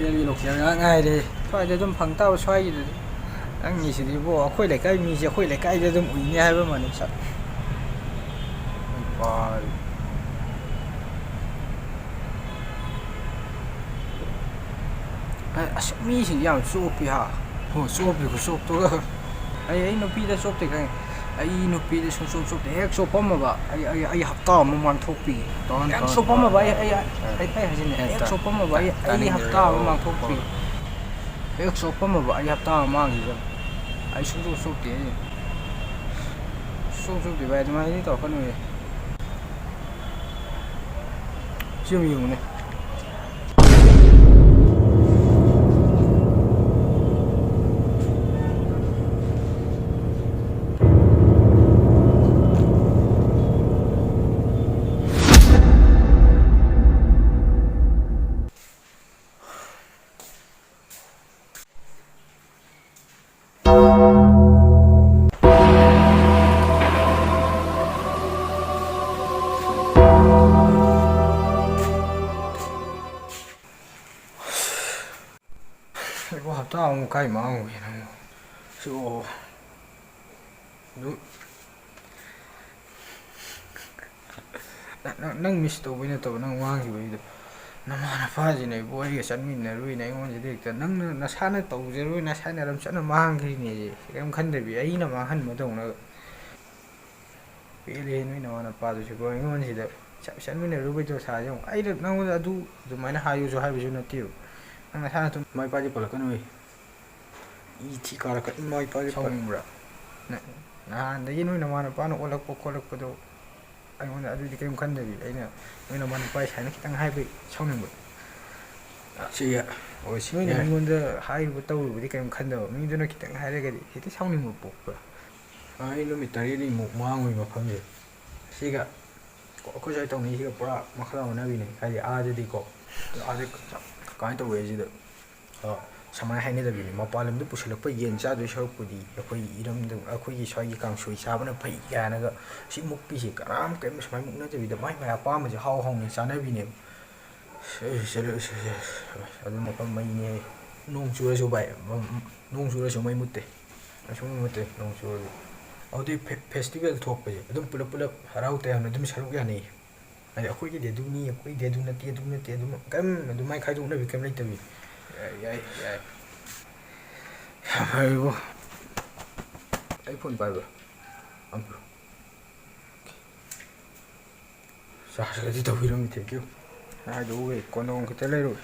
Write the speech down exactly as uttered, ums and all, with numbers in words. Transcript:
ꯂꯣꯀꯦꯜꯒꯤ ꯂꯣꯀꯦꯜ ꯉꯥꯛ ꯉꯥꯏꯔꯦ꯫ ꯁ꯭ꯋꯥꯏꯗ ꯑꯗꯨꯝ ꯐꯪ ꯇꯥꯕ ꯁ꯭ꯋꯥꯏꯒꯤꯗꯨꯗꯤ꯫ ꯅꯪꯒꯤꯁꯤꯗꯤꯕꯣ, ꯑꯩꯈꯣꯏ ꯂꯩꯀꯥꯏ ꯃꯤꯁꯦ ꯑꯩꯈꯣꯏ ꯂꯩꯀꯥꯏꯗ ꯑꯗꯨꯝ ꯎꯏꯅꯦ ꯍꯥꯏꯕ ꯑꯃꯅꯤ ꯁꯛ꯫ ꯑꯁ, ꯃꯤꯁꯤꯡꯁꯦ ꯌꯥꯝ ꯆꯣꯞꯄꯤ ꯍꯥ꯫ ꯍꯣ, ꯆꯣꯞꯄꯤ ꯈꯨꯆꯣꯞꯇꯨꯒ꯫ ꯑꯩ, ꯑꯩ ꯅꯨꯄꯤꯗ ꯆꯣꯞꯇꯦ ꯈꯪꯉꯦ꯫ ꯑꯩ ꯅꯨꯄꯤꯗ ꯁꯨꯡꯆꯣꯞ ꯆꯣꯞꯇꯦ꯫ ꯍꯦꯛ ꯆꯣꯞꯄꯝꯃꯕ ꯑꯩ, ꯑꯩ, ꯑꯩ ꯍꯞꯇꯥ ꯑꯃ ꯃꯥꯡꯊꯣꯛꯄꯤ꯫ ꯇꯣꯟ, ꯍꯦꯛ ꯇꯣꯟ, ꯆꯣꯞꯄꯝꯃꯕ ꯇꯣꯟ꯫ ꯑꯩ, ꯑꯩ, ꯑꯦ, ꯑꯩ, ꯑꯩ ꯍꯥꯏꯁꯤꯅꯦ, ꯑꯦ, ꯍꯦꯛ ꯇ-, ꯆꯣꯞꯄꯝꯃꯕ ꯑꯩ, ꯇ-, ꯑꯩ ꯇꯥꯅꯤꯡꯗ꯭ꯔꯦ꯫ ꯍꯞꯇꯥ ꯑꯃ ꯃꯥꯡꯊꯣꯛꯄꯤ꯫ ꯍꯦꯛ ꯆꯣꯞꯄꯝꯃꯕ ꯑꯩ ꯍꯞꯇꯥ ꯑꯃ ꯃꯥꯡꯈꯤꯒꯅꯤ꯫ ꯑꯩ ꯁꯨꯡꯆꯣꯞ ꯆꯣꯞꯇꯦ ꯑꯩ꯫ ꯁꯨꯡꯆꯣꯞ ꯆꯣꯞꯇꯦ ꯚꯥꯏ, ꯑꯗꯨꯃꯥꯏꯅꯗꯤ ꯇꯧꯔꯛꯀꯅꯨꯍꯦ꯫ ꯁꯤ ꯑꯃ ꯌꯦꯡꯉꯨꯅꯦ꯫ ꯑꯩꯕꯨ ꯍꯞꯇꯥ ꯑꯃꯨꯛ ꯀꯥꯏ ꯃꯥꯡꯉꯨꯒꯦ ꯅꯪꯕꯨ? ꯁꯤꯕꯨ ꯑꯗꯨ ꯅꯪ, ꯅꯪ, ꯅꯪ ꯃꯤꯁ ꯇꯧꯕꯩ ꯅꯠꯇꯕ, ꯅꯪ ꯃꯥꯡꯈꯤꯕꯩꯗꯣ꯫ ꯅꯃꯥ ꯅꯄꯥꯁꯤꯅ ꯏꯕꯨ ꯑꯩꯒ ꯆꯠꯃꯤꯟꯅꯔꯨꯏꯅ ꯑꯩꯉꯣꯟꯁꯤꯗ ꯍꯦꯛꯇ ꯅꯪꯅ ꯅꯁꯥꯅ ꯇꯧꯖꯔꯣꯏ, ꯅꯁꯥꯅ ꯑꯗꯨꯝ ꯆꯠꯅ ꯃꯥꯡꯈ꯭ꯔꯤꯅꯦꯁꯦ, ꯀꯔꯤꯝ ꯈꯟꯗꯕꯤ ꯑꯩꯅ ꯃꯥꯡꯍꯟꯕꯗꯧꯅ꯫ ꯄꯦꯜꯂꯦ ꯅꯣꯏ ꯅꯃꯥ ꯅꯄꯥꯗꯨꯁꯨꯀꯣ, ꯑꯩꯉꯣꯟꯁꯤꯗ ꯆꯠ-, ꯆꯠꯃꯤꯟꯅꯔꯨꯕꯩ ꯗꯣꯁꯥꯁꯦ ꯑꯃꯨꯛ꯫ ꯑꯩꯅ ꯅꯪꯉꯣꯟꯗ ꯑꯗꯨ ꯑꯗꯨꯃꯥꯏꯅ ꯍꯥꯏꯌꯨꯁꯨ ꯍꯥꯏꯕꯁꯨ ꯅꯠꯇꯦꯕ꯫ ꯅꯪ ꯅꯁꯥꯅ ꯑꯗꯨꯝ ꯏꯃꯥ ꯏꯄꯥꯗꯤ ꯄꯜꯂꯛꯀꯅꯨꯍꯦ꯫ ꯏ ꯊꯤ ꯀꯥꯔꯛꯀꯅꯤ ꯏꯃꯥ ꯏꯄꯥꯒꯤ ꯄꯜ-, ꯁꯥꯎꯅꯤꯡꯕ꯭ꯔꯥ? ꯅ-, ꯅꯍꯥꯟꯗꯒꯤ ꯅꯣꯏ ꯅꯃꯥ ꯅꯄꯥꯅ ꯑꯣꯜꯂꯛꯄ ꯈꯣꯠꯂꯛꯄꯗꯣ ꯑꯩꯉꯣꯟꯗ ꯑꯗꯨꯗꯤ ꯀꯔꯤꯝ ꯈꯟꯗꯕꯤ, ꯑꯩꯅ ꯅꯣꯏ ꯅꯃꯥ ꯅꯄꯥ ꯁꯥꯏꯅ ꯈꯤꯇꯪ ꯍꯥꯏꯕꯩ ꯁꯥꯎꯅꯤꯡꯕ꯫ ꯁꯤꯒ ꯑꯣꯏ ꯁꯤ ꯅꯣꯏꯅ ꯌꯥꯏ꯫ ꯃꯤꯉꯣꯟꯗ ꯍꯥꯏꯔꯨꯕ ꯇꯧꯔꯨꯕꯗꯤ ꯀꯔꯤꯝ ꯈꯟꯗꯕ, ꯃꯤꯗꯨꯅ ꯈꯤꯇꯪ ꯍꯥꯏꯔꯒꯗꯤ ꯍꯦꯛꯇ ꯁꯥꯎꯅꯤꯡꯕ ꯄꯣꯛꯄ꯫ ꯑꯩ ꯅꯨꯃꯤꯠ ꯇꯔꯦꯠꯅꯤꯃꯨꯛ ꯃꯥꯡꯉꯨꯏ ꯃꯐꯝꯁꯦ꯫ ꯁꯤꯒ ꯑꯩꯈꯣꯏ ꯁ꯭ꯋꯥꯏ ꯇꯧꯅꯩꯁꯤꯒ ꯄꯨꯔꯥ ꯃꯈꯜ ꯑꯃ ꯑꯣꯟꯅꯕꯤꯅꯦ꯫ ꯍꯥꯏꯗꯤ ꯑꯥꯗꯗꯤꯀꯣ, ꯑꯥꯗ ꯀꯃꯥꯏꯅ ꯇꯧꯒꯦ ꯍꯥꯏꯁꯤꯗ, ꯑ, ꯁꯨꯃꯥꯏꯅ ꯍꯥꯏꯅꯗꯕꯤꯅꯤ, ꯃꯄꯥꯟ ꯂꯝꯗ ꯄꯨꯁꯤꯜꯂꯛꯄ ꯌꯦꯟ ꯆꯥꯗꯣꯏ ꯁꯔꯨꯛꯄꯨꯗꯤ ꯑꯩꯈꯣꯏ ꯏꯔꯝꯗꯝ, ꯑꯩꯈꯣꯏꯒꯤ ꯁ꯭ꯋꯥꯏꯒꯤ ꯀꯥꯡꯁꯣꯏ ꯆꯥꯕꯅ ꯐꯩ ꯀꯥꯏꯅꯒ, ꯁꯤ ꯃꯨꯛꯄꯤꯁꯦ ꯀꯅꯥꯝ ꯀꯔꯤꯝ ꯁꯨꯃꯥꯏꯅ ꯃꯨꯛꯅꯗꯕꯤꯗ ꯃꯥꯏ ꯃꯥꯏ ꯑꯄꯥꯝꯕꯁꯦ ꯍꯥꯎ ꯍꯥꯎꯅ ꯆꯥꯅꯕꯤꯅꯦꯕ꯫ ꯑꯗꯨ ꯃꯐꯝ ꯃꯩꯅꯦ꯫ ꯅꯣꯡ ꯆꯨꯔꯁꯨ ꯚꯥꯏ, ꯅꯣꯡ ꯆꯨꯔꯁꯨ ꯃꯩ ꯃꯨꯠꯇꯦ꯫ ꯑꯁꯨꯝ ꯃꯨꯠꯇꯦ ꯅꯣꯡ ꯆꯨꯔꯁꯨ꯫ ꯑꯗꯨꯗꯤ ꯐꯦ-, ꯐꯦꯁꯇꯤꯚꯦꯜ ꯊꯣꯛꯄꯁꯦ ꯑꯗꯨꯝ ꯄꯨꯂꯞ ꯄꯨꯂꯞ ꯍꯔꯥꯎ ꯇꯌꯥꯝꯅ ꯑꯗꯨꯝ ꯁꯔꯨꯛ ꯌꯥꯅꯩ꯫ ꯍꯥꯏꯗꯤ ꯑꯩꯈꯣꯏꯒꯤꯗꯤ ꯑꯗꯨꯅꯤ, ꯑꯩꯈꯣꯏꯒꯤꯗꯤ ꯑꯗꯨ ꯅꯠꯇꯦ, ꯑꯗꯨ ꯅꯠꯇꯦ, ꯑꯗꯨꯝ ꯀꯔꯤꯝ ꯑꯗꯨꯃꯥꯏꯅ ꯈꯥꯏꯗꯣꯛꯅꯕꯤ ꯀꯔꯤꯝ ꯂꯩꯇꯕꯤ꯫ ꯌꯥꯏ, ꯌꯥꯏ, ꯌꯥꯏ꯫ ꯌꯥꯝ ꯐꯔꯦꯕꯣ꯫ ꯑꯩ ꯐꯣꯟ ꯄꯥꯏꯕ꯭ꯔꯣ? ꯑꯝ ꯄꯤꯌꯨ꯫ ꯆꯥꯔꯖꯀꯗꯤ ꯇꯧꯕꯤꯔꯝꯃꯤ, thank you꯫ ꯍꯥꯏꯗꯣꯛꯎꯒꯦ, ꯀꯣꯟꯗꯣꯡ ꯈꯤꯇ ꯂꯩꯔꯨꯒꯦ꯫